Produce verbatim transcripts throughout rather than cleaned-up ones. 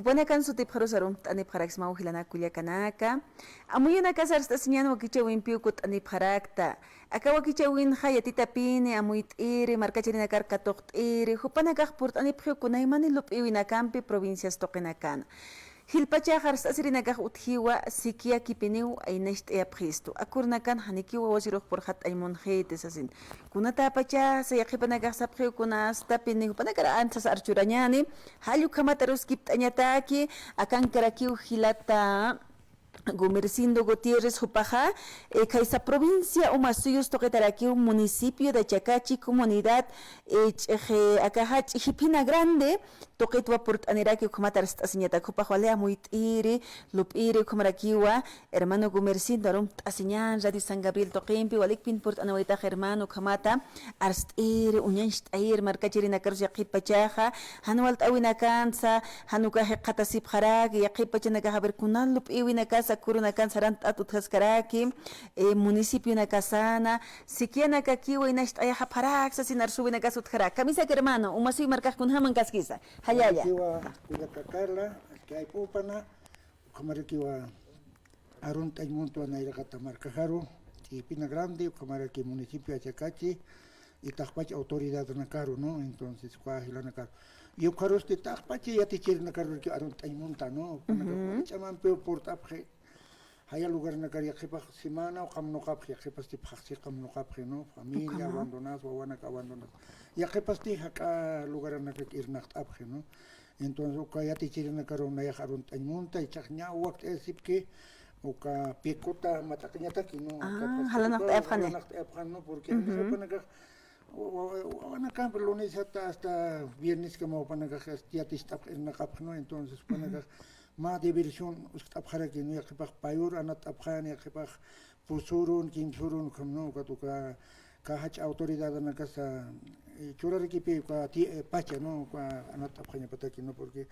Jupanakan sutipxarus arunt'anipxaraksmaw jilanaka kullakanaka. Amuyunakas arst'asiñan wakichäwimpiw kutt'anipxarakta. Aka wakichäwinxa yatitapini, amuyt'iri, markachirinakar katuqt'iri, jupanakax purt'anipxiw kunaymani lup'iwinakampi provincias tuqinakana. Jilpachax arst'asirinakax utjiwa sikiakipiniw aynacht'ayapxistu. Akurunakan janikiw wawasirux purxatt'añ munxiti sasin. Kunatapachasa yaqhipanakax sapxiw kunastapini, jupanakar anchas archurañäni, jall ukhamat aruskipt'añataki, akankarakiw jilata Gumercindo Gutiérrez jupaxa, eh, khaysa provincia Omasuyos tuqitarakiw municipio de Achacachi comunidad, eh, ch'ixi, akaxa Ch'ijipina Grande, tuqitwa purt'aniraki ukhamat arst'asiñatak jupax wali amuyt'iri, lup'iri ukhamarakiwa, hermano Gumercindo arunt'asiñan Radio San Gabriel tuqimpi, walikpin purt'anawaytax hermano ukhamata, arst'iri, uñacht'ayir, markachirinakarus yaqhip pachaxa, jan walt'äwinakansa, jan uka jikxatasipxaraki, yaqhip pachanakax, a ver, kuna lup'iwinakas, akurunakansa arunt'at utjaskaraki, eh, municipionakasana, sikianakakiwa inacht'ayxapxaraksa, sasin arsuwinakas utjarak. Kamisaki hermano, Umasuy markax kunjamankaskisa. Jallalla. Kullakiwa, kullaka Carla, kayp'upana, ukhamarakiwa arunt'añ muntwa nayraqata markaxaru, Ch'ijipina Grande, ukhamaraki municipio Achacachi, y taqpach autoridadnakaru, ¿no? Entonces, uka jilanakaru. Y ukharusti taqpach yatichirinakaru arunt'añ munta, ¿no? Ujú. Ch'amampiw purt'apxi, jaya lugarnakar yaqhipax semana, ukham nuqapxi, yaqhipasti phaxsi ukham nuqapxi, ¿no? Familia abandonas, wawanak abandonas. Yaqhipasti jak'a lugarnakar irnaqt'apxi, ¿no? Entonces, uka yatichirinakaru nayax arunt'añ munta, ichax ña wakt'ayasipki, uka pikuta mat'aqañataki, ¿no? Ah, uka jalanaxt'ayapxani. Jalanaxt'ayapxani, ¿no? Porque janixa jupanakax, wa-, wa-, wawanakampi lunesata hasta viernes kama jupanakax yaticht'apx irnaqapx, ¿no? Entonces, jupanakax mä diversión uskt'apxaraki, ¿no? Yaqhipax payur anatt'apxani, yaqhipax pusurun, kimsurun, ukham, ¿no? Ukat uka, uka jach'a autoridadnakasa, eh, churarakipi uka ti-, eh, pacha, ¿no? Uka anatt'apxañapataki, ¿no? Porque,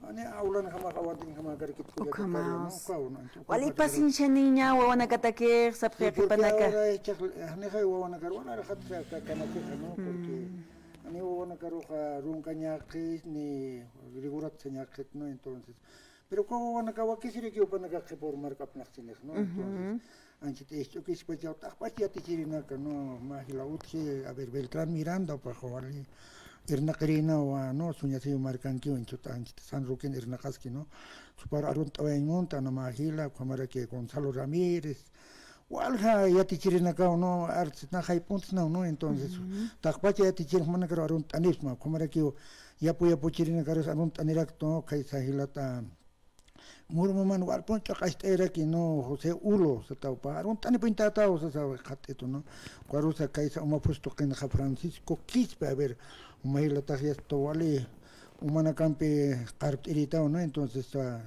ani awlanjamax awantinjamakarkit kullaka Carla, ¿no? Ukhamaws. Ukaw, ¿no? Ancha wali ukhamax paciencianiña wawanakatakix, sapxi yaqhipanaka. Sí, porque ahora ichax, janixa wawanakar, wal arxatsa ka-, kanakixa, ¿no? Porque, ani wawanakaruxa runkañaqit, ni rigurat sañaqit, ¿no? Entonces, pero uka wawanakaw wakisiraki jupanakax qhipür markap naqsinix, ¿no? Entonces, anchhit ist'ukispachaw taqpach yatichirinaka, ¿no? Mä jila utji, a ver, Beltrán Miranda, jupax wali irnaqirïnawa, ¿no? Suñasiw markankiw, anchhit, anchhit San Roquean irnaqaski, ¿no? Supar arunt'awayañ munta, ¿no? Mä jila, ukhamaraki Gonzalo Ramírez, walja yatichirinakaw, ¿no? Arts, naxay puntsnaw, ¿no? Entonces, taqpacha yatichirix jumanakaru arunt'anipxsma, ukhamarakiw yapu yapuchirinakarus arunt'aniraktu, ¿no? Khaysa jilata Murmaman walpun ch'aqacht'ayraki, ¿no? José Ulo, sataw, jupax arunt'anipxañ tataw, sasa, jikxatt'itu, ¿no? Ukarusa khaysa Umaphusi tuqinxa Francisco Quispe, a ver, uma jilatax yasta wali umanakampi qarpt'irïtaw, ¿no? Entonces, ah,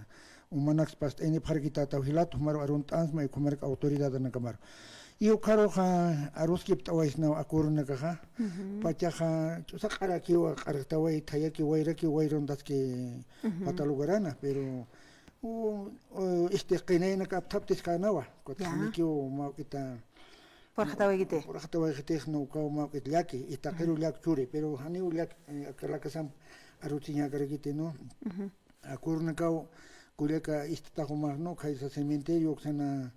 umanaks past'aynipxaraki tataw jilat, jumaru arunt'ansma, y ukhamaraki autoridadnakamaru. Y ukharuxa aruskipt'awaysnaw akurunakaxa, pachaxa ch'usaq'arakiwa, q'arxtaway, thayaki, wayraki, wayruntaski pata lugarana, pero, u, u, este, qinaynak apthaptiskanawa, ukat janikiw mawk'ita purxatawaykiti. Purxatawaykitix, ¿no? Ukaw mawk'it llaki, y taqiru llak churi, pero janiw llak, eh, aka lakasamp arutsiñakarakiti, ¿no? Akurunakaw kullaka ist'atax jumax, ¿no? Khaysa cementerio uksana,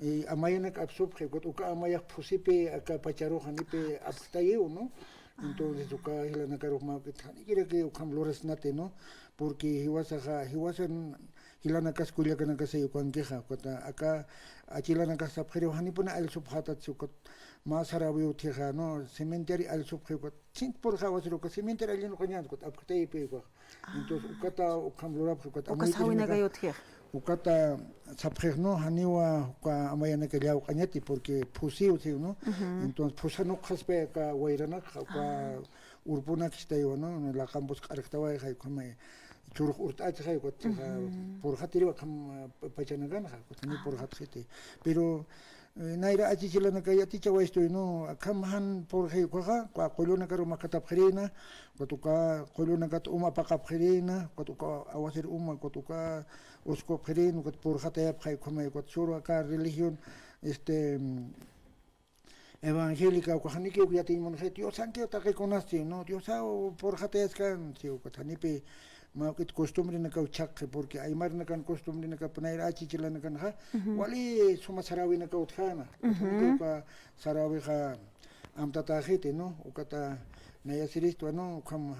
eh, amayanak apsupxi, ukat uka amayax phusipi aka pacharux janipi apstayiw, ¿no? Entonces, uka jilanakarux mawk'it janikiraki ukham lurasnati, ¿no? Porque jiwasaxa, jiwasan jilanakas kullakanakasay ukankixa, ukat aka achilanakas sapxiriw janipuni allsupxätatsi, ukat mä sarawiw utjixa, ¿no? Cementerio allsupxi, ukat chhint purxawasir uka cementerio allinuqañan, ukat apkataypi ukax. Entonces, ukata ukham lurapxi, ukata amuyt'irinakarux. Ukata sapxix, ¿no? Janiwa uka amayanaka llawq'añati, porque phusiw, ¿sí, no? Entonces, phusanuqxaspa aka wayranakxa, uka urpunak istaywa, ¿no? Laqampus q'arxtawayxay, ukhamay churux urt'achxay, ukat purxatiriw akham, ah, pa-, pachanakanxa, ukat ni purxatxiti. Pero, eh, nayra achichilanaka yatichawaystu, ¿no? Akham jan purxi ukaxa, uka qullunakaru makatapxirïna, ukat uka qullunakat uma apaqapxirïna, ukat uka awasir uma, ukat uka usqupxirïna, ukat purxatayapxay ukhamay, ukat suru aka religión, este, mm, evangélica, uka janikiw yatiñ munxi, Diosankiw taqikunasti, ¿no? Diosaw purxatayaskan, si ukat janipi mä juk'it costumbrenakaw chhaqxi, porque aymarnakan costumbrenakap nayra achichilanakanxa, wali suma saräwinakaw utjäna. Uka saräwixa amtatäxiti, ¿no? Ukata nayasiristwa, ¿no? Ukham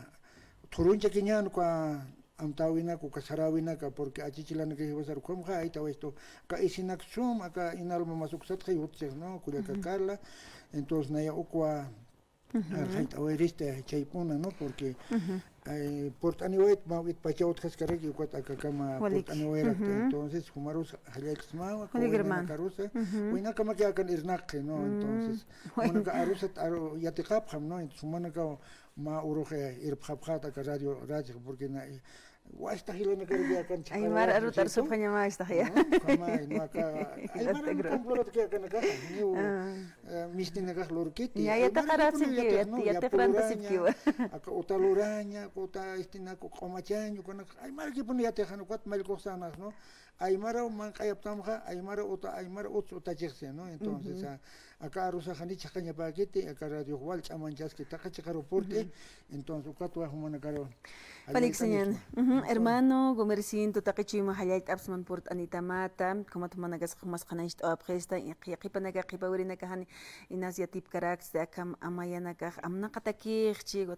thurunchakiñän uka amtäwinak, uka saräwinaka, porque achichilanaka jiwasar ukhamxa aytawaystu, aka isinak sum, aka inalma mas uksatxa yutchix, ¿no? Kullaka Carla. Entonces, naya ukwa, arxayt'awayristi chaypuna, ¿no? Porque, eh, purt'aniwayt mä juk'it pacha utjaskaraki, ukat akakama purt'aniwayrakta. Entonces, jumarus jallallksmawa, waynakarus, waynakamaki akan irnaqxi, ¿no? Entonces, jumanaka arusat aru yatiqapxam, ¿no? Entonces, jumanaka mä urux, eh, irpxapxät aka radio, radio, porque na, eh, wasta jilanakar akan chhaqarawayta, aymar arut arsupxañamästax ya. No, ukhama, no, aka, aymar arut akan lurkiti akanakax, niw, eh, mistinakax lurkiti. Ya, yatiqarasipkiw, yatiqarasipkiw. Aka uta luraña, uta, este, naku q'umachaña, ukanakax aymarakipuni yatiqan, ukat mallkuxsanax, ¿no? Aymaraw manq'ayaptamxa, aymaraw uta, aymaraw uts utachixsi, ¿no? Entonces, a, aka arusax jani chhaqañapäkiti, aka radiox wal ch'amanchaski, taqi chiqaru purt'i, entonces, ukatwa jumanakaru. Walik sañäni. Hermano Gumercindo, taqi chuyma jallallt'apxsman purt'anitamata, ukhamat jumanakas jumas qhanañcht'awapxista, yaqhipanakax qhipawirinakax jani inas yatipkaraksti, akham amayanakax amnaqatakixchi,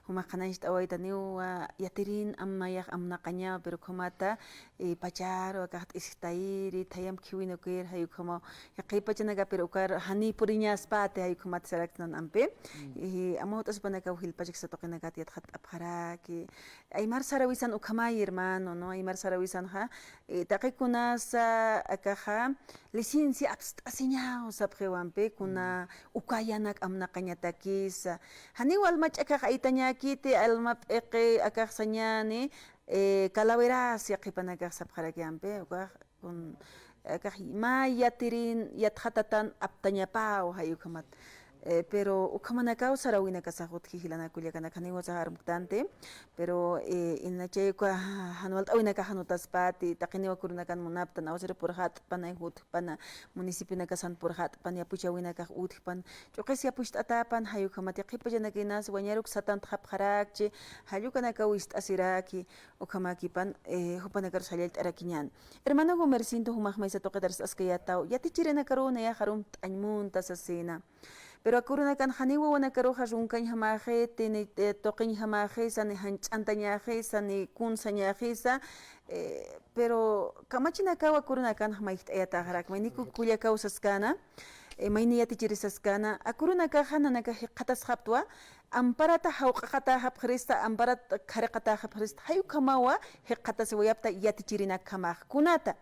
jumax qhanañcht'awaytaniwa, yatirin amayax amnaqañawa, pero ukhamata, eh, pacharu akax t'isktayiri, thayamp khiwinukir, jay ukhamaw, yaqhipachanaka, pero ukar jani puriñaspäti, jay ukhamat saraktnan ampi. Y amawt'asipanakaw jilpachak satuqinakat yatxatt'apxaraki. Aymar sarawisan ukhamay, hermano, ¿no? Aymar sarawisanxa, eh, taqi kunasa akaxa, licencia apst'asiñaw sapxiw ampi, kuna ukayanak amnaqañatakisa. Janiw alma ch'akax aytañäkiti, alma p'iqi akax sañäni, eh, calaveras yaqhipanakax sapxaraki ampi, ukax kun, akax mä yatirin yatxatatan aptañapäw, jay ukhamat. Eh, pero ukhamanakaw saräwinakasax utji jilanaka kullakanaka, janiw sax armktanti, pero, eh, ina chay uka jan walt'äwinakax jan utaspäti, taqiniw akurunakan munaptan, awsir purxatpana, jutpana, municipionakasan purxatpan, yapuchäwinakax utjpan, ch'uqis yapucht'atäpan, jay ukhamat yaqhipachanakinas wañaruk satantxapxarakchi, jall ukanakaw wist'asiraki, ukhamakipan, eh, jupanakarus jallallt'arakiñän. Hermano Gumercindo, jumax maysa tuqit arst'askayätaw, yatichirinakaruw nayax arumt'añ munta sasina. Pero akurunakan janiw wawanakaruxa runkañjamäxiti, ni, eh, tuqiñjamäxisa, ni janch'antañäxisa, ni kunsañäxisa, eh, pero kamachinakaw akurunakanx mayjt'ayatäxarakma, ni ku-, kullakaw saskana, eh, mayni yatichiri saskana, akurunakaxa nanakax jikxatasxaptwa, amparata jawq'aqatäxapxirista, amparata khariqatäxapxirista, jay ukhamawa jikxatasiwayapta yatichirinakjamax. Kunata,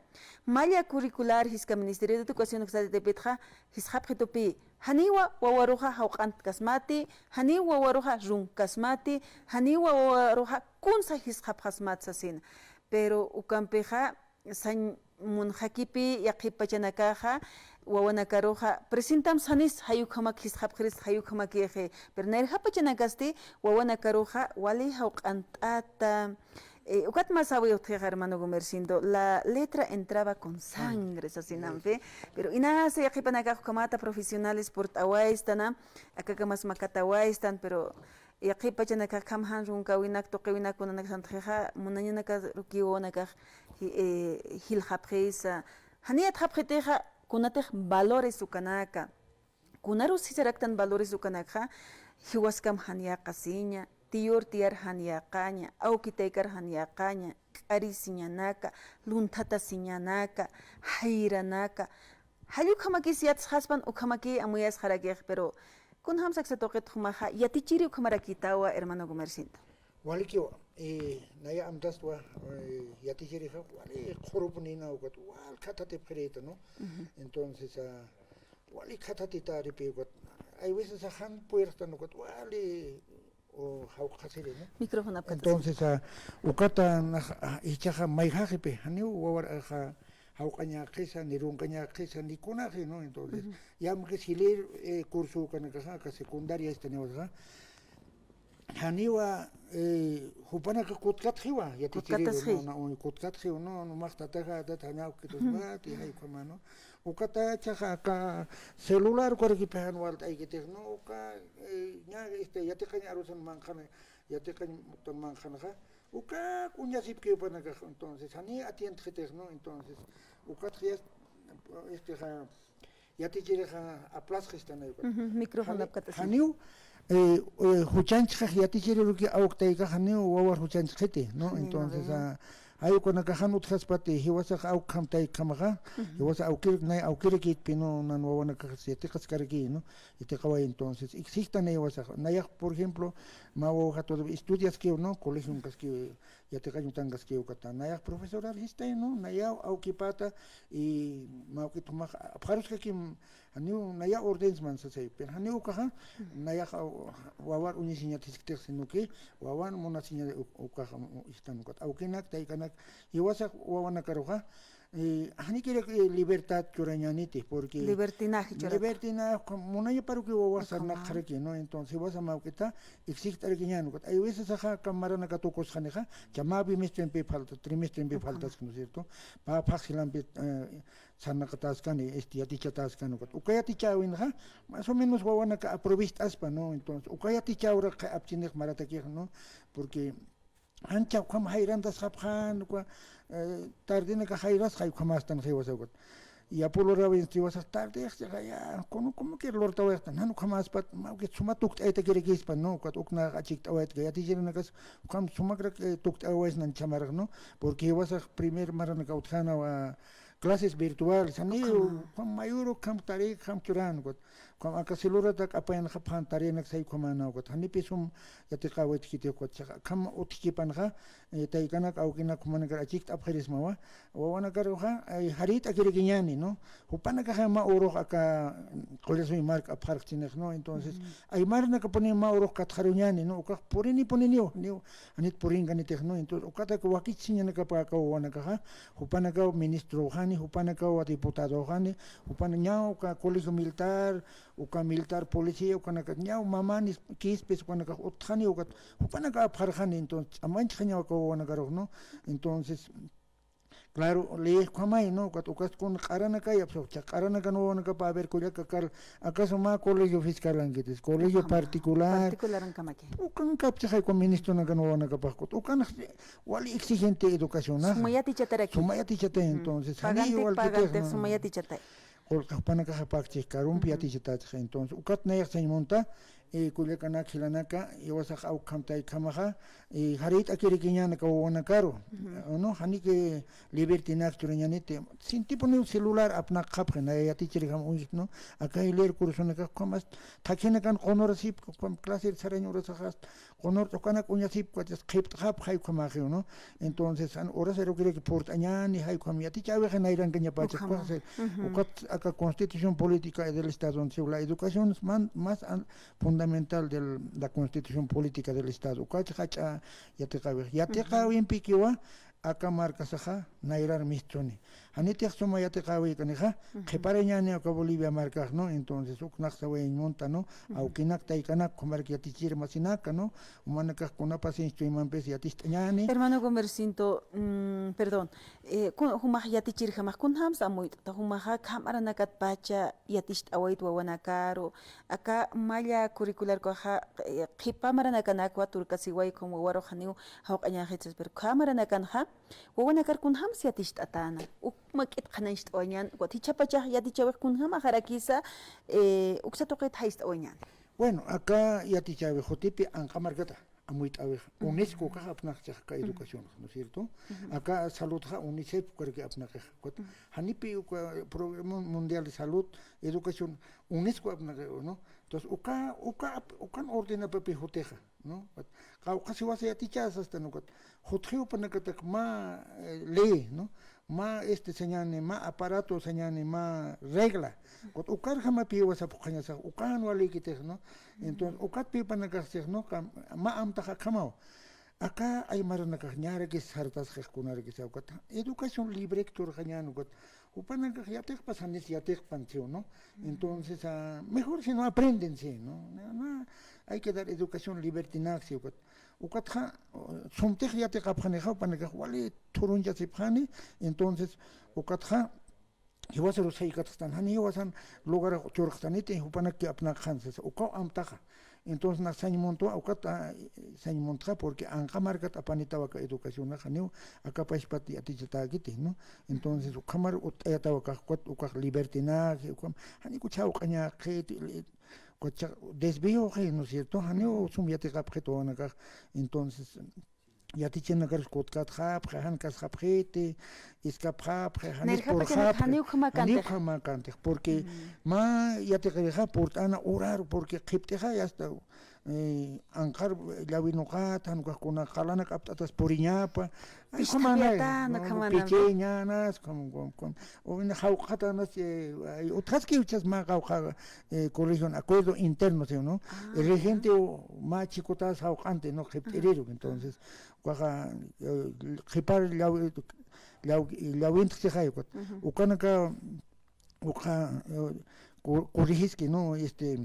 malla curricular jiska Ministerio de Educación uksatipitxa, jisxapxitupï, janiwa wawaruxa jawq'antkasmati, janiwa wawaruxa runkkasmati, janiwa wawaruxa kunsa jisxapxasmat sasina. Pero ukampixa, sañ munxakipï yaqhipachanakaxa, wawanakaruxa, presentam sanis, jay ukhamak jisxapxirist, jay ukhamakixi, pero nayrjapachanakasti, wawanakaruxa, wali jawq'ant'ata, eh, ukat mä säwi utjixa, hermano Gumercindo, la letra entraba con sangre, sasinampi, pero inasa yaqhipanakax ukhamata profesionales purt'awaystana, akakamas makatawaystan, pero yaqhipachanakax akham jan runkäwinak, tuqiwinak kunanakax santxixa, munañanakarukiw wawanakax, ji-, eh, jilxapxisa. Janiy yatxapxitixa, kunatix valores ukanaka. Kunarus jisaraktan valores ukanakxa, jiwaskam jan yäqasiña, tiyur tiyar jan yäqaña, awki taykar jan yäqaña, k'arisiñanaka, lunthatasiñanaka, jayranaka, jall ukhamakis yatsxaspan ukhamaki amuyasxarakix, pero kunjams aksa tuqit jumaxa yatichiri ukhamarakïtawa, hermano Gumercindo. Walikiwa, eh, naya amtastwa, eh, yatichirixa, wali qhurupunïna ukat, wal khathatipxirïta, ¿no? Entonces, ah, wali khathatitäripï ukat, hay veces jan puyirxtan ukat, wali o jawq'asiri, ¿no? Micrófono apkatasi. Entonces, ah, ukata nax, ah, jichhaxa mayjäxipï, janiw wawaraxa jawq'añäkisa, ni runkañäkisa, ni kunaxi, ¿no? Entonces, yamkis jilir, eh, curso ukanakaxa, aka secundaria istaniwaxa, janiwa, eh, jupanaka kutkatxiwa, yatichiriru, ¿no? Kutkatxiw, ¿no? Numax tataxa, tata janiw awkitusmati, jay ukhama, ¿no? Ukata jichhaxa aka celular ukarakipï jan walt'aykitix, ¿no? Uka, eh, ña, este, yatiqañ arusan manqhana, yatiqañ muktan manqhanaxa, Uka uñasipki jupanakax, entonces, jani atiendxitix, ¿no? Entonces, ukat ya, este, ja, yatichirixa aplasxistana ukat. Ujú, micrófono jani-, apkat'asi. Janiw, eh, eh, juchanchxax yatichiriruki awk taykax janiw wawar juchanchxiti, ¿no? Janiw, entonces, no, a, jay ukanakax jan utjaspati, jiwasax awkham taykhamaxa, ujú, jiwasa awkir, nay awkirakitpi, ¿no? Nan wawanakax yatiqaskaraki, ¿no? Yatiqaway, entonces, exigtan jiwasax. Nayax, por ejemplo, mä wawaxa todavía estudiaskiw, ¿no? Colegionkaskiw, yatiqañ utankaskiw kata. Nayax profesorar jistay, ¿no? Nayaw awkipata, y mä awkit jumax apxaruskakim, janiw nayaw ordensman sasay. Pero janiw ukaxa, nayax aw-, wawar uñisiñat jisktix, sino que wawan munasiña u-, ukaxa, u-, istan ukat. Awkinak, taykanak, jiwasax wawanakaruxa, eh, janikirak, eh, libertad churañäniti, porque libertinaje churata. Libertinaje, ukham munañaparuki wawa sarnaqxaraki, ¿no? Entonces, jiwasa mä awkita exigt'arakiñän ukat. Hay veces axa, ukham maranaka tukusxanixa, cha mä bimestrenpi falta, trimestrenpi faltaski, ¿no es cierto? Pä phaxsilampi, eh, sarnaqataskani, este, yatichatäskani ukat. Uka yatichäwinxa, más o menos wawanaka aprovecht'aspa, ¿no? Entonces, uka yatichäwrak apchinix maratakix, ¿no? Porque, Ancha ukham jayrantasxapxän, uka, eh, tardenaka jayrasxay ukhamästan jiwasax ukat. Y apulurawinsti jiwasax tardexchixa, ya, como, como que lurtawayxtan, jan ukhamäspat, mä awkit suma tukt'aytakirakispan, ¿no? Ukat uknax achikt'awaytki, yatichirinakas ukham sumakrak, eh, tukt'awaysnan chhamarx, ¿no? Porque jiwasax primer maranaka utjänawa clases virtuales, janiw, ukham mayur ukham tarikham churän, ukat. Ukham aka celulatak apayanxa phan tarinak say ukhamäna ukat. Janipi sum yatiqäwaytkiti ukat. Ukham utjkipanxa, eh, taykanak, awkinak, jumanakar achikt'apxirismawa. Wawanakaruxa, eh, jarit'akirakiñäni, ¿no? Jupanakaxa mä urux aka Qullasuy mark apxarqchinix, ¿no? Entonces, aymarnakapuni mä urux katxaruñäni, ¿no? Ukax purinipuniniw, niw, janit purinkanitix, ¿no? Entonces, ukatak wakichsiñanakapa aka wawanakaxa, jupanakaw ministroxani, jupanakaw diputadoxani, jupan ñaw uka colegio militar, uka militar policía, ukanaka ñaw mamanis, kispis, ukanakax utjani, ukat, jupanaka apxarxani, entonces, ch'amanchxañaw aka wawanakarux, ¿no? Entonces, claro, leyix ukhamay, ¿no? Ukat, ukas kun q'aranakay apsuxcha, q'aranakan wawanakapa, a ver, kullaka kal, ¿acaso mä colegio fiscal ankitis? Colegio particular. Particularankamaki. Ukan kapchixay kun ministronakan wawanakapax, ukat. Ukan wali exigente educación, ¿no? Suma yatichataraki. Suma yatichatay, entonces, jani igual que pagante, ¿no? Suma yatichatay. Qullqi jupanakaxa pakchix karumpi yatichatächix, entonces, ukat nayax sañ munta, eh, kullakanak, jilanaka, jiwasax awkham taykhamaxa, eh, jarit'akirakiñän aka wawanakaru, ¿no? Janiki libertinaje churañäniti, sintipuniw celular apnaqxapxi, naya yatichirjam uñjt, ¿no? Aka leer cursonakas, ukhamas, thakhinakan qunurasipki, ukham clase sarañ urasaxas, qunurt'ukanak uñasipki, ukat qhipt'xapxi ukhamaxiw, ¿no? Entonces, jan urasarukiraki purt'añäni, jay ukham yatichäwixi nayrankañapächix, ukhama. Ukat aka Constitución Política del Estado, la educación es man-, más an-, fundamental de la Constitución Política del Estado. Ukax jach'a yatiqäwix. Yatiqäwimpikiwa, aka markasaxa nayrar mistuni. Janitix suma yatiqäwikanixa, qhiparañäni aka Bolivia markax, ¿no? Entonces, uknax sawayañ munta, ¿no? Awkinak, taykanak, jumarak yatichir masinaka, ¿no? Jumanakax kuna paciencia chuymampis yaticht'añäni. Hermano Gumercindo, mm, perdón, eh, kun-, jumax yatichirjamax, kunjams amuyt'ta, jumaxa, ukham maranakatpacha yaticht'awayt wawanakaru, aka malla curricular ukaxa, eh, qhipa maranakanakwa turkasiway, como wawarux janiw jawq'añäxit sas, pero ukham maranakanxa, wawanakar kunjams yaticht'atäna, uk mak'it qhanañcht'awañän, ukat jichhapachax yatichäwix kunjamaxarakisa, eh, uksa tuqit jayt'awañän. Bueno, aka yatichäwix jutipi anqa markata amuyt'äwix, UNESCO ukax apnaqchix aka educación, ¿no es cierto? Aka saludxa UNICEF ukaraki apnaqix, ukat, janipi uka Programa Mundial de Salud, Educación, UNESCO apnaqix, ¿no? Entonces, uka, uka ap-, ukan ordenapapï jutixa, ¿no? Ukat, qawqha siwasa yatichäsastan ukat, jutxiw jupanakatak mä, eh, ley, ¿no? Mä, este, sañäni, mä aparato sañäni, mä regla. Ukat ukarjamapï jiwasa phuqhañasax, ukan walïkitix, ¿no? Entonces, ukatpï jupanakax six, ¿no? Kam-, mä amtax akhamaw. Aka aymaranakax ñarakis sartasxix kunarakisa ukat. Educación libre churxañän ukat. Jupanakax yatiqpas janis yatiqpan, ¿sí o no? Entonces, ah, mejor si no aprenden, sí, ¿no? No, no, hay que dar educación libertinaje, sí, ukat. Ukatxa, uh, sumtix yatiqapxanixa, jupanakax wali thurunchasipxani, entonces, ukatxa, jiwasaru saykatxtan, jani jiwasan lugar churxtaniti, jupanaki apnaqxan sasa, ukaw amtaxa. Entonces, nax sañ muntwa, ukat, ah, sañ muntxa, porque anqa markat apanitawa aka educacionaxa, janiw aka pachpat yatichatäkiti, ¿no? Entonces, ukhamar utt'ayatawa akax, ukat, ukax libertinaje, ukham, janiw kuchha uq'añaqiti, ukat desvío, ¿no es cierto? Janiw sum yatiqapxit wawanakax. Entonces, yatichirinakarus kutkatxapxi, jan kasxapxiti, iskapxapxi, jan nirjapachanak purxapxi, janiw ukhamäkantix. Janiw ukhamäkantix, porque mä yatiqirixa purt'ana urar, porque qhipt'ixa ya está, eh, anqar llawinuqat, jan ukax kuna qalanak apt'atas puriñapa, ay, ukhamäna, pichiñanas, ukham, ukham, ukham, o wina jawq'atanas, eh, ay, utjaski uchas mä qawqha, eh, colegion acuerdo interno, ¿sí o no? Ah, el regente ya. O mä chikutas jawq'anti, ¿no? Qhipt'iriru, entonces, ukaxa, eh, qhipar llaw-, llaw-, llawintxi sixay ukat. Ujú. Ukanaka, uka, eh, ku-, corregiski, ¿no? Este,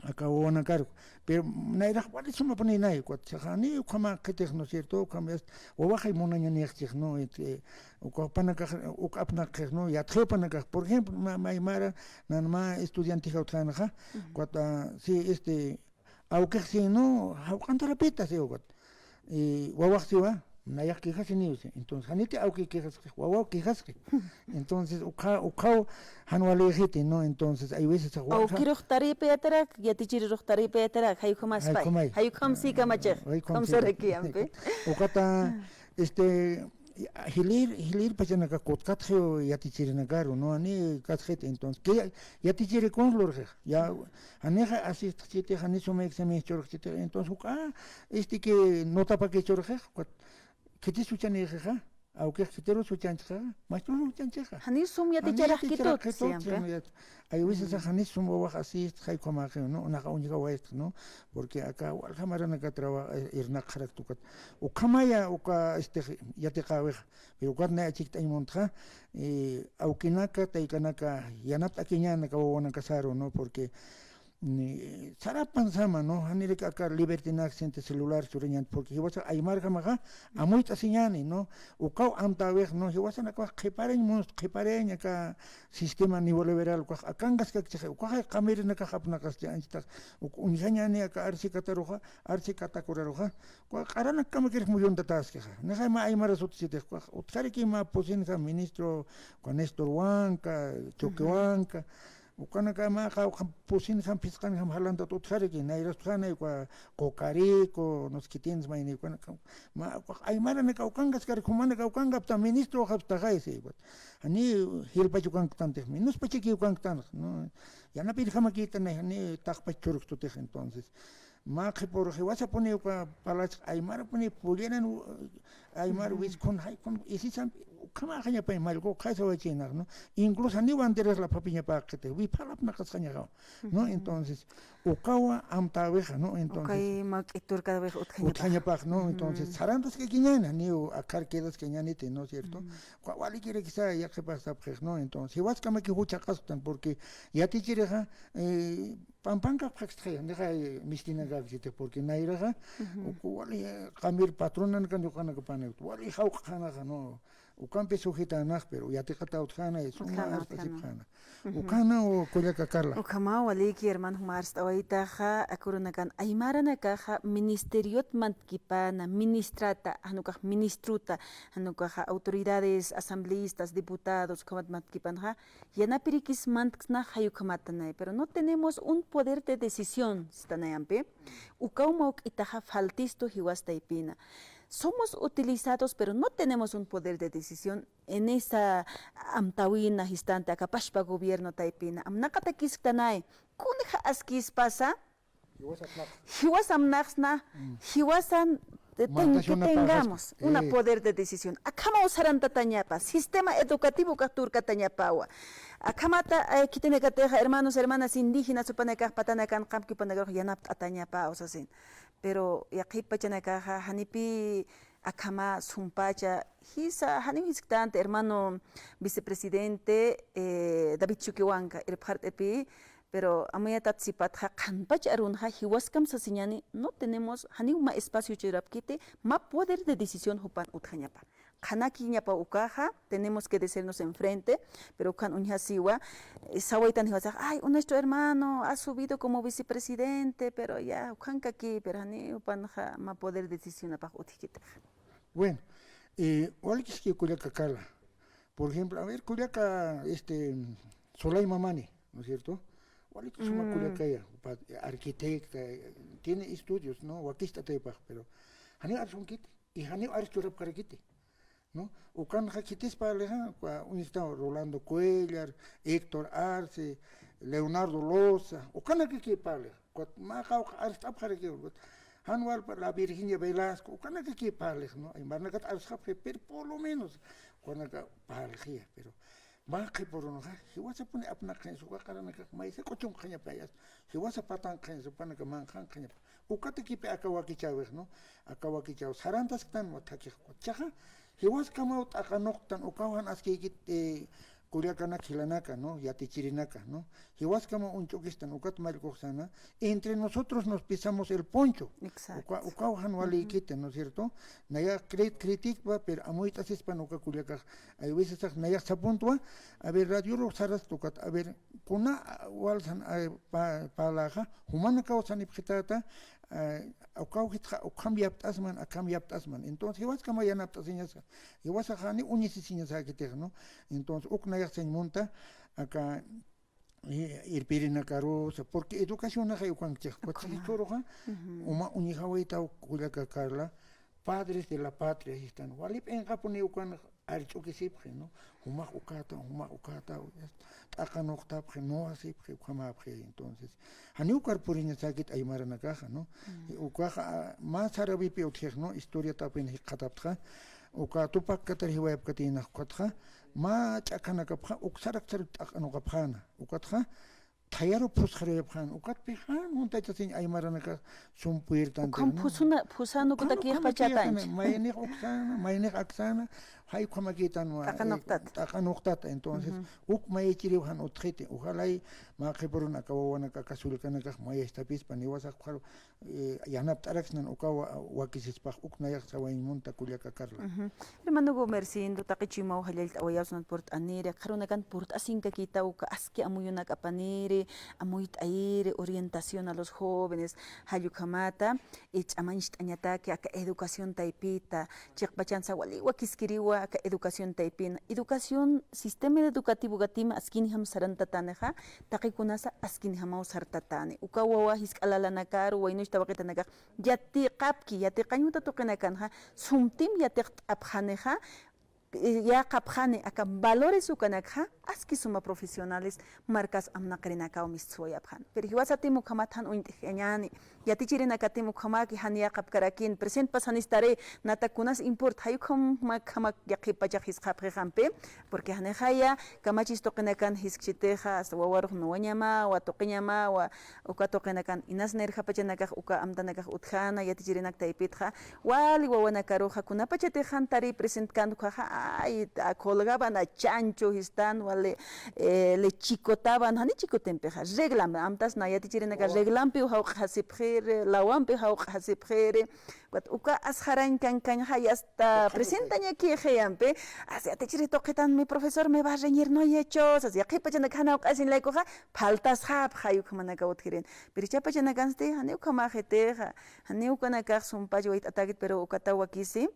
aka wawanakaru. Pero nayrax wali sumapuni nay ukat. Sixani ukhama qhitix, ¿no es cierto? Ukhama es, wawaxay munañanixchix, ¿no? Este, uka apanakax, uka apnaqxix, ¿no? Yatxapanakax, por ejemplo, ma, ma aymara, nan mä estudiantexa utjänaxa, ujú, ukat, ah, sí, este, awkix sí, ¿no? Jawq'antarapita, sí, ukat. Y wawax siwa, nayax quejasiniw, sí. Entonces, janiti awki quejasxi, wawaw quejasxi. Entonces, ukha-, ukhaw jan walïxiti, ¿no? Entonces, hay veces, awkirux taripayatarak, yatichirirux taripayatarak, jay ukhamäspay. Jay ukhamay. Jay ukham sí kamachix. Jay ukham sí. Ukham saraki ampi. Ukata, este, jilïr, jilïr pachanaka kutkatxiw yatichirinakaru, ¿no? Jani kasxiti, entonces, ¿qué yatichiri kunx lurxix? Ya, janixa asistxchiti, jani suma examen churxchiti, entonces, juk'a, este, que notapaki churxix, ukat, ¿khitis uchanixixa? Awkix khitirus uchanchixa, mastrus uchanchixa. Jani sum yaticharax qhitut, siempre. Hay veces, jani sum wawax asistxa, jay ukhamäxiw, ¿no? Unaxa uñjawaytxa, ¿no? Porque aka walja maranaka trabaja, eh, irnaqxarakta ukat. Ukhamaya, uka, este, yatiqäwixa. Pero ukat nay achikt'añ muntxa, eh, awkinaka, taykanaka, yanapt'akiñäni aka wawanakasaru, ¿no? Porque, ni, sarapan sama, ¿no? Janiraki aka libertinaje, celular churañäni, porque jiwasa aymarjamaxa, amuyt'asiñäni, ¿no? Ukaw amtäwix, ¿no? Jiwasanakax qhiparañ, munst qhiparañ aka sistema neoliberal, ukax akankaskakchixi, ukaxay qamirinakax apnaqaschi, anchitax, uk-, uñjañäni aka arsi kataruxa, arsi katakuraruxa, uka q'aranakkamakirix muyuntatäskixa. Nixay mä aymaras utjchitix, ukax utjaraki mä pusinxa ministro, uka Néstor Huanca, Choque Huanca, ukanaka mä qawqha pusinjam phisqanjam jalantat utjaraki, nayras utjänay, uka Cocarico, no sé qué tienes, mayni, ukanaka, mä, ukax aymaranaka ukankaskar, jumanaka ukankapxta, ministro ukaxapxtaxay, sí, ukat. Jani jilpach ukanktantix, minuspachakiw ukanktanx, ¿no? Yanapirjamakïtanay, jani taqpach churkstutix, entonces. Mä qhipürux jiwasapuni uka palachi aymarapuni pullinan, aymar wiskhun, jaykhun, isisampi, ukhamaxañapay mallku, qhaysa waychinax, ¿no? Incluso janiw banderas laphapiñapäkxiti, wiphalapnaqasxañaxaw, ¿no? Entonces, ukawa amtäwixa, ¿no? Entonces, ukay mawk'it turkawix utjañapax. Utjañapax, ¿no? Entonces, sarantaskakiñäni, janiw akhar quedaskañäniti, ¿no es cierto? Uka walikiraki sa yaqhipax sapxix, ¿no? Entonces, jiwaskamaki juchaqasktan, porque yatichirixa, eh, pampankax phaxtxaya, nixay mistinakaksiti, porque nayraxa, uku wali, eh, qamir patronankan ukanakapani, wali jawq'xanaxa, ¿no? Ukampi sujetanax, pero yatiqataw utjänay, suma arst'asipxäna. Ukhanaw, kullaka Carla. Ukhamaw waliki, hermano, juma arst'awaytaxa, aka urunakan aymaranakaxa ministeriot mantkipana, ministrata, jan ukax ministruta, jan ukaxa autoridades, asambleístas, diputados, ukhamat mantkipanxa, yanapirikis mantksna jay ukhamatanay, pero no tenemos un poder de decisión, sistanay ampi. Ukaw mawk'itaxa faltistu jiwas taypina. Somos utilizados, pero no tenemos un poder de decisión en esa amtäwina jistante aka pachpa gobierno taypina. Amnaqatakisktanay, kunja askispasa, jiwas apnaqsna, jiwasan, eh, ten-, que tengamos una poder de decisión. Akhamaw sarantatañapa, sistema educativo ukax turkatañapawa. Akhamata, eh, khitinakatixa hermanos, hermanas indígenas, jupanakax patanakan, qamki jupanakax yanapt'atañapaw sasin. Pero yaqhip pachanakaxa, janipi akhama sumpacha, jisa, janiw jisktänti hermano vicepresidente, eh, David Chuquihuanca, irpxart'api, pero amuyatat sipatxa, qhanpach arunxa, jiwaskam sasiñäni, no tenemos, janiw mä espacio churapkiti, mä poder de decisión jupan utjañapa. qhanakiñapa ukaxa, tenemos que decirnos enfrente, pero ukhan uñjasiwa, eh, sawaytan jiwasax, ay, nuestro hermano ha subido como vicepresidente, pero ya, ukhankaki, pero jani jupanxa mä poder decisionapax utjkitix. Bueno, eh, walikiski kullaka Carla. Por ejemplo, a ver, kullaka, este, Solay Mamani, ¿no es cierto? Walikiski suma kullakaya, pa-, arquitecta, eh, tiene estudios, ¿no? Wakicht'ataypax, pero janiw arsunkiti, y janiw arsu churapkarakiti, ¿no? Ukanxa khitis parlixa, uñstaw Rolando Cuellar, Héctor Arce, Leonardo Loza, ukanakaki parlixa. Ukat mä qawqha arst'apxarakiw, ukat jan walpa la Virginia Velasco, ukanakaki parlix, ¿no? Aymarnakat arst'apxi, pero por lo menos ukanaka parlxiya, pero mä qhipürunxa jiwasapuni apnaqañsa, uka qaranakax maysa k'uchunkxañapayas, jiwasa patankxañsa, jupanaka manqhanqañapa. Ukatakipi aka wakichäwix, ¿no? Aka wakichäw sarantasktanwa thakix, ukat jichhaxa jiwaskamaw t'aqanuqtan, ukaw jan askïkit, eh, kullakanak jilanaka, ¿no? Yatichirinaka, ¿no? Jiwaskamaw uñch'ukistan, ukat mallkuxsana, entre nosotros nos pisamos el poncho. Exacto. Uka, ukaw jan walïkiti, ¿no es cierto? Nayax cri-, criticpa, pero amuyt'asispan uka kullakax, hay veces nayax sapuntwa, a ver, radiorux sarasta ukat, a ver, kuna walsan, a, pa-, parlaxa, jumanakaw sanipxitäta, a, ukaw jitxa, ukham yapt'asman, akham yapt'asman. Entonces, jiwaskama yanapt'asiñasa, jiwasax jani uñisisiñasäkitix, ¿no? Entonces, uk nayax sañ munta, aka, eh, irpirinakarusa, porque educacionaxa ukankchix, ukhama. Ukat jichhüruxa, uma uñjawaytaw kullaka Carla, padres de la patria, sistan, wali p'inqapuni ukan arch'ukisipxi, ¿no? Jumax ukäta, jumax ukäta, t'aqanuqtapxi, no asipxi, ukhamäpxi, entonces, janiw ukar puriñasäkit aymaranakaxa, ¿no? Ukaxa, a, mä sarawipi utjix, ¿no? Historiatapin jikxataptxa, uka Tupac Katari jiwayapkatïna ukatxa, mä ch'akhanakapxa, uk sarak sarak t'aqanuqapxäna, ukatxa, thayaru phusxaruyapxän, ukatpï jan juntachasiñ aymaranakax sum puyrtanti, ¿no? Ukham phusuna, phusän ukataki yaqpachatañchi. Mayanix uksana, mayanix aksana, jay ukhamakïtanwa, eh, t'aqanuqtata. T'aqanuqtata. Entonces, uk mayichiriw jan utjiti. Ojalá y mä qhipürun aka wawanak aka sullkanakax mayachtapispan, jiwasax ukharu eh, yanapt'araksnan uka wa-, wakisispax uk nayax sawañ munta kullaka Carla. Hermano Gumercindo, taqi chuymaw jallallt'awayawsnat purt'aniri, qharunakan purt'asinkakïtaw uka aski amuyunak apaniri, amuyt'ayiri, orientación a los jóvenes, jall ukhamata, eh, ch'amañcht'añataki aka educación taypita, chiqpachansa wali wakiskiriwa aka educación taypina. Educación, sistema educativo ukatim askinjam sarantatanixa, taqi kunasa askinjamaw sartatani. Uka wawa jisk'a lalanakaru, waynuch tawaqitanakax yatiqapki, yatiqañ uta tuqinakanxa, sumtim yatiqt'apxanixa, yäqapxani aka valores ukanakxa, aski suma profesionales, markas amnaqirinakaw mistswayapxani. Pero jiwasatim ukhamat jan uñt'jañäni, yatichirinakatim ukhamaki jan yäqapkarakini, present pasanistari, nata kunas importa, jay ukhamak, ukhamak yaqhip pachax jisqapxixampi, porque janixaya kamachis tuqinakan jisksitixa, hasta wawarux nuwañamawa, tuqiñamawa, uka tuqinakan inas nirjapachanakax uka amtanakax utjäna, yatichirinak taypitxa, wali wawanakaruxa kunapachatix jan tari presentkänti ukhaxa, ay, colgaban a chancho, sistan, wali, eh, le chicotaban, jani chicotempixa, reglampi, amtasna yatichirinaka reglampiw jawq'asipxiri, lawampiw jawq'asipxiri, ukat uka asxarañ kankañxa, y hasta presentañakïxi yampi, as yatichiri tuqitan, mi profesor me va a reñir, no, y hechos, as yaqhip pachanak jan jawq'asiñ laykuxa, phaltasxapxi, jay ukhamanakaw utjirin. Pero jichha pachanakansti, janiw ukhamäxitixa, janiw ukanakax sumpach wayt'atäkit, pero ukataw wakisi,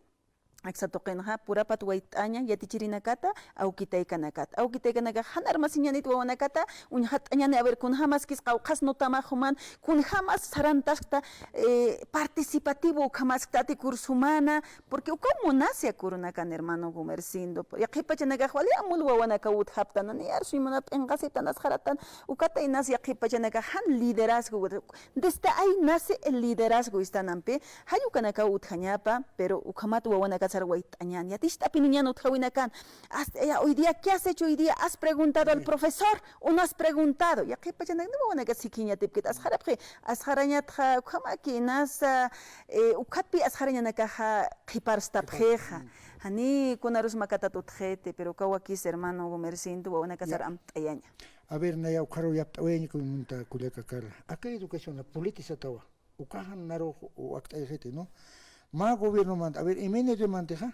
aksa tuqinxa, purapat wayt'aña, yatichirinakata, awkitaykanakata. Awkitaykanakax jan armasiñänit wawanakata, uñxatt'añäni, a ver, kunjamas kis qawqhas notamax juman, kunjamas sarantaskta, eh, participativo ukhamaskta ati kursumana, porque ukaw munasya kurunakan, hermano Gumercindo. Yaqhip pachanakax wali amul wawanakaw utjaptana, ni arsuñ munap p'inqasiptan, asxaratan, ukata inas yaqhip pachanakax jan liderazgo, desde ahí nace el liderazgo, istanampi, jay ukanakaw utjañapa, pero ukhamat wawanakasar wayt'añän, yaticht'apiniñän utjawinakan. Hasta ya, hoy día, ¿qué has hecho hoy día? ¿Has preguntado al profesor o no has preguntado? Yaqhip pachanak ni wawanaka sikiñ yatipkit, asxarapxi, asxarañatxa, ukhamaki inasa, eh, ukhatpi asxarañanakaxa qhiparstapxixa. Jani kunarus makatat utjiti, pero uka wakis hermano Gumercindo, wawanakasar amt'ayaña. A ver, naya ukharu yapt'awayaña kuy munta kullaka Carla. Aka educación la politisatawa. Ukaxa narux wakt'ayxiti, ¿no? Mä gobiernomanta, a ver, M N R mantixa,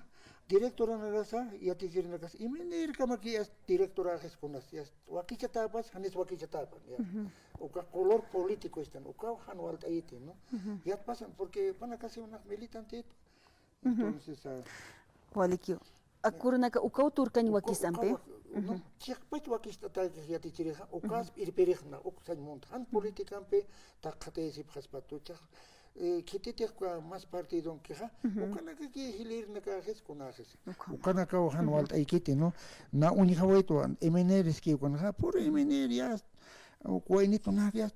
Directoranakasa, yatichirinakasa, iminirkamaki yast directoraxis kunas, yast wakichatapas, janis wakichatapan, ya. Uka color político estan, uka jan walt'ayiti, ¿no? Yatpasan, porque panakasi unas militante, entonces, ah, Walikiw. Akurunaka ukaw turkañ uka, wakisampi. Uka wak-, no, chiqpach wakist'atäkix yatichirixa, ukas irpirixna, uk sañ munt, jan políticampi, taqatayasipxaspatu, chax, eh, khititix uka más partidonkixa, ukanakaki jilïrinakaxis kunaxis. Ukanakaw jan walt'aykiti, ¿no? Na uñjawaytwa, M N R iskiw kunxa, puro M N R ya, uk waynitunak ya,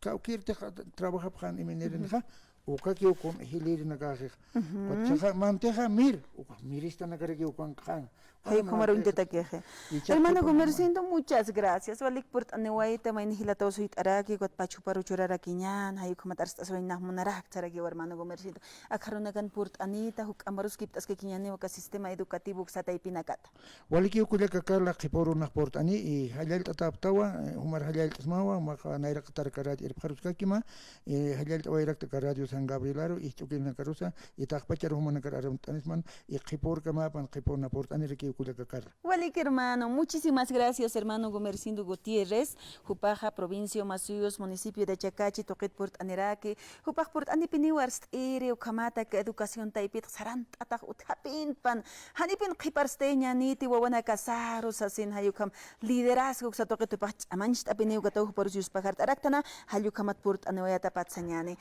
kawkirtix trabajapxan M N R nixa, ukakiw kun jilïrinakaxix. Ukat chiqa mantixa mir, uka miristanakarakiw ukan qhan. Jay ukhamar uñtatakixi. Hermano Comerciante, muchas gracias. Walik purt'aniwayta, mayni jilataw suyt'araki, ukat pachupar uchurarakiñän, jay ukhamat arst'asiwañ nax munarak sarakiw hermano Comerciante. Akxarunakan purt'anita, juk'amparus kipt'askakïñäniwa aka sistema educativo uksa taypinakata. Walikiw kullaka Carla, qhipurunax purt'ani, y jallallt'atäptawa, eh, jumar jallallt'asmawa, maqa nayraqatar radio irpxaruskakima, eh, jallallt'awayrakta aka Radio San Gabrielaru, ist'ukirnakarusa, y taqpachar jumanakar arumt'anisman, y qhipurkamäpan, qhipurna purt'anirakiw kullaka Carla. Walik hermano, muchísimas gracias hermano Gumercindo Gutiérrez, jupaxa provincia Omasuyos, municipio de Achacachi, tuqit purt'aniraki, jupax purt'anipiniw arst'iri, ukhamat aka educación taypit sarant'atax utjapinpan, janipin qhiparstayñäniti wawanakasaru sasin, jay ukham liderazgo uksa tuqit jupax ch'amañcht'apiniw ukataw juparus yuspajart'araktana, jall ukhamat purt'aniwayatapat sañäni.